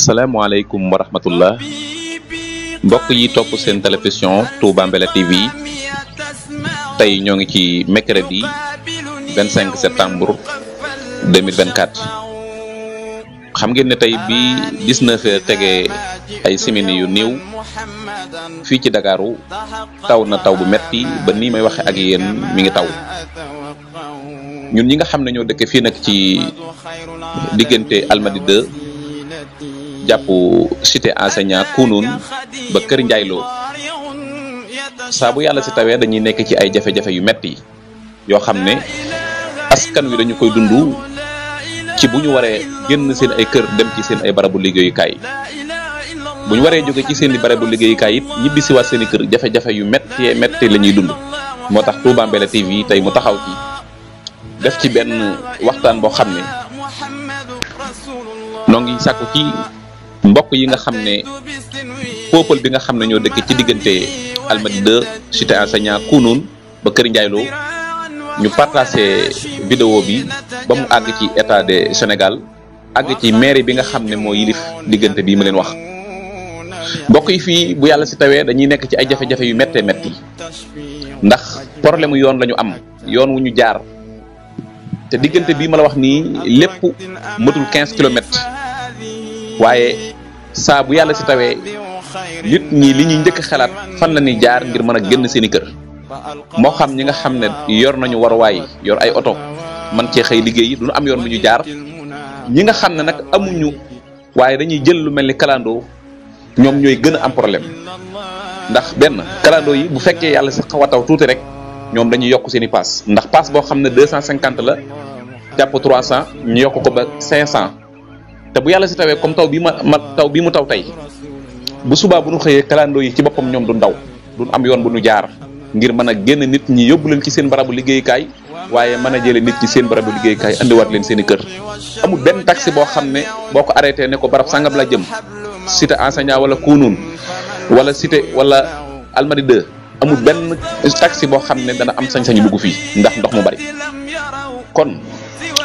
asalaamaaleykum wa rahmatullah mbokk yi topp seen télévision Touba Mbella TV tey ñoo ngi ci mercredi 25 septembre 2024 xam ngeen ne tey bi 19h tegee ay simili yu néew fii ci Dakaru taw na taw bu metti ba nii may waxe ak yéen mi ngi taw ñun ñi nga xam ne ñoo dëkk fii nag ci diggante Almadi 2 jàpp cité enseignant Kounoune ba Kër Ndiaye Lo saa bu yàlla si tawee dañuy nekk ci ay jafe-jafe yu metti yoo xam ne askan wi dañu koy dund ci bu ñu waree génn seen ay kër dem ci seen ay barabu liggéeyukaay bu ñu waree jóge ci seen i barabu liggéeyukaay it ñibbi si waat seen i kër jafe-jafe yu metti metti la ñuy dund moo tax Touba Mbella TV tey mu taxaw ci def ci benn waxtaan boo xam ne noo ngi sàkku ci mbokk yi nga xam ne peuple bi nga xam ne ñoo dëkk ci diggante Almadi 2 cité enseignant Kounoune ba Kër Ndiaye Lo ñu partagé vidéo bi ba mu àgg ci état de Sénégal àgg ci mairie bi nga xam ne moo yilif diggante bii ma leen wax mbokk yi fii bu yàlla si tawee dañuy nekk ci ay jafe-jafe yu méttee métti ndax problème yoon la ñu am yoon wu ñu jaar te diggante bii ma la wax nii lépp matul 15 kilomètres waaye saa bu yàlla si tawee nit ñi li ñuy njëkk xalaat fan la ñuy jaar ngir mën a génn seen i kër moo xam ñi nga xam ne yor nañu waruwaay yor ay oto man cee xëy liggéey du ñu am yoon bu ñu jaar ñi nga xam ne nag amuñu waaye dañuy jël lu mel ni kalandoo ñoom ñooy gën a am problème ndax benn kalandoo yi bu fekkee yàlla si xaw a taw tuuti rek ñoom dañuy yokk seen i paas ndax paas boo xam ne 250 la jàpp 300 ñu yokk ko ba 500 te bu yàlla si tawee comme taw bi taw bi mu taw tey bu subaa bu ñu xëyee kalandoo yi ci boppam ñoom du ndaw duñ am yoon bu ñu jaar ngir mën a génn nit ñi yóbbu leen ci seen barabu liggéeyukaay waaye mën a jëlee nit ñi seen barabu liggéeyukaay andiwaat leen seen i kër amul benn taxi boo xam ne boo ko arrêté ne ko barab sangam la jëm cité enseignant wala Kounoune wala cité wala Almadi 2 amul benn taxi boo xam ne dana am sañ-sañu dugg fii ndax ndox mu bari kon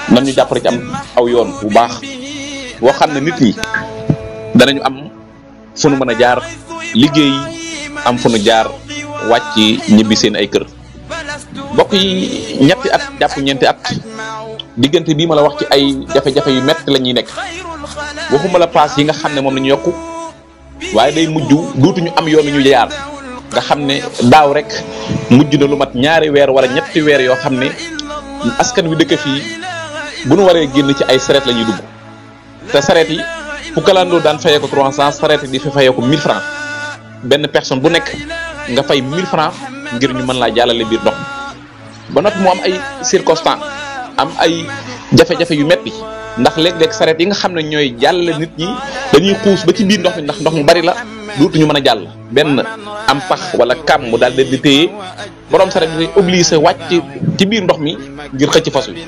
nan ñu jàppale ci am aw yoon bu baax boo xam ne nit ñi danañu am fu nu mën a jaar liggéey am fu nu jaar wàcc ñibbi seen ay kër mbokk yi ñetti at jàpp ñeenti at diggante bii ma la wax ci ay jafe-jafe yu metti la ñuy nekk waxuma la paas yi nga xam ne moom la ñu yokku waaye day mujj duutuñu am yoon ñu jaar nga xam ne daaw rek mujj na lu mat ñaari weer wala ñetti weer yoo xam ne askan wi dëkk fii bu nu waree génn ci ay sareet la ñuy dugg te sareet yi fu kalandoo daan fayee ko 300 sareet yi di fi fayee ko 1000 francs benn personne bu nekk nga fay 1000 francs ngir ñu mën laa jàllale biir ndox mi ba noppi mu am ay circonstances am ay jafe-jafe yu metti ndax léeg-léeg sareet yi nga xam ne ñooy jàllale nit ñi dañuy xuus ba ci biir ndox mi ndax ndox mu bari la dootuñu mën a jàll benn am pax wala kam mu daal di téye borom sareet bi obligé wàcc ci biir ndox mi ngir xëcc fas wi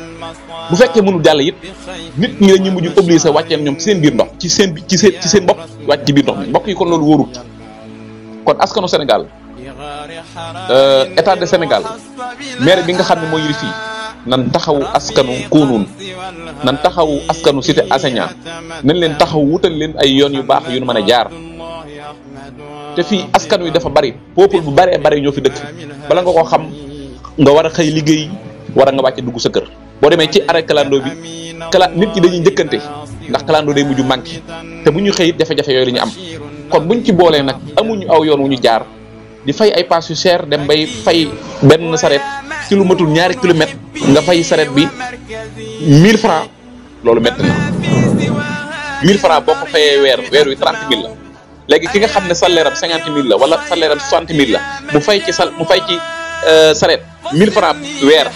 bu fekkee mënul jàll it nit ñi dañuy mujj obligé wàcceen ñoom ci seen biir ndox ci seen bopp wàcc ci biir ndox mi mbokk yi kon loolu wóorut kon askanu Sénégal état de Sénégal maire bi nga xam ne moo yëri fii nan taxawu askanu Kounoune nan taxawu askanu cité enseignant nañ leen taxaw wutal leen ay yoon yu baax yu nu mën a jaar te fii askan wi dafa bari peuple bu baree bari ñoo fi dëkk bala nga ko xam nga war a xëy liggéey war a nga wàcce dugg sa kër boo demee ci arrêt kalandoo bi nit ñi dañuy njëkkante ndax kalandoo day mujj manqué te bu ñu xëy it jafe-jafe yooyu la ñu am kon buñ ci boolee nag amuñu aw yoon wu ñu jaar di fay ay pass yu cher dem bay fay benn sareet ci lu matul ñaari kilomètre nga fay sareet bi 1000 francs loolu métti na 1000 francs boo ko fayee weer wi 30 000 la léegi ki nga xam ne salaire am 50 000 la wala salaire am 60 000 la mu fay ci sareet 1000 francs weer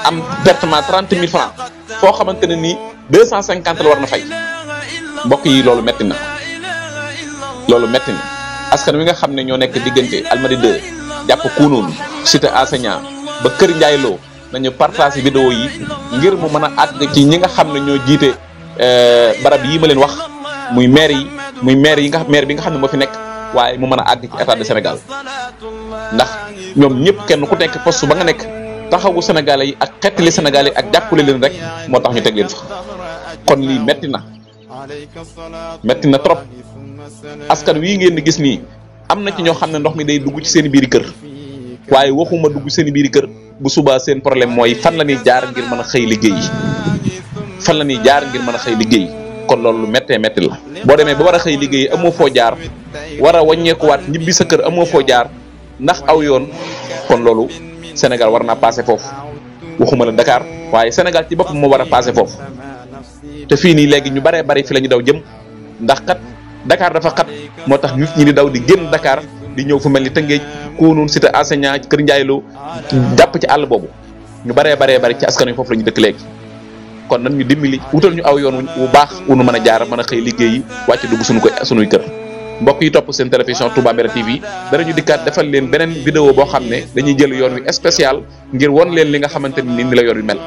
am pertement 30 000 francs foo xamante ne nii 250 la war na fay mbokk yi loolu métti na askan wi nga xam ne ñoo nekk diggante Almadi 2 jàpp Kounoune cité enseignant ba Kër Ndiaye Lo nañu partagé vidéo yi ngir mu mën a àgg ci ñi nga xam ne ñoo jiite barab yi ma leen wax muy maire bi nga xam ne moo fi nekk waaye mu mën a àgg ci état de Sénégal ndax ñoom ñëpp kenn ku nekk poste ba nga nekk taxawu Sénégalais yi ak xettali Sénégalais yi ak jàppale leen rek moo tax ñu teg leen fa kon lii metti na metti na trop askan wii ngeen di gis nii am na ci ñoo xam ne ndox mi day dugg ci seen biiri kër waaye waxuma dugg seen biiri kër bu subaa seen problème mooy fan la ñuy jaar ngir mën a xëy liggéey yi fan la ñuy jaar ngir mën a xëy liggéey kon loolu lu méttee métti la boo demee ba war a xëy liggéey amoo foo jaar war a wàññeekuwaat ñibbi sa kër amoo foo jaar ndax aw yoon kon loolu Sénégal war naa passé foofu waxuma la Dakar waaye Sénégal ci boppam moo war a passé foofu te fii nii léegi ñu baree bari fi la ñu daw jëm ndax kat Dakar dafa xat moo tax nit ñi di daw di génn Dakar di ñëw fu mel ni Tëngéej Kounoune cité enseignant Kër Ndiaye Lo jàpp ci àll boobu ñu baree bari ci askan wi foofu la ñu dëkk léegi kon nan ñu dimbali wutal ñu aw yoon wu baax wu nu mën a jaar mën a xëy liggéey yi wàcc dugg suñuy kër mbokk yi topp seen télévision Touba Mbéréne TV danañu dikkaat defal leen beneen vidéo boo xam ne dañuy jël yoon wi spécial ngir won leen li nga xamante ni la yoon wi mel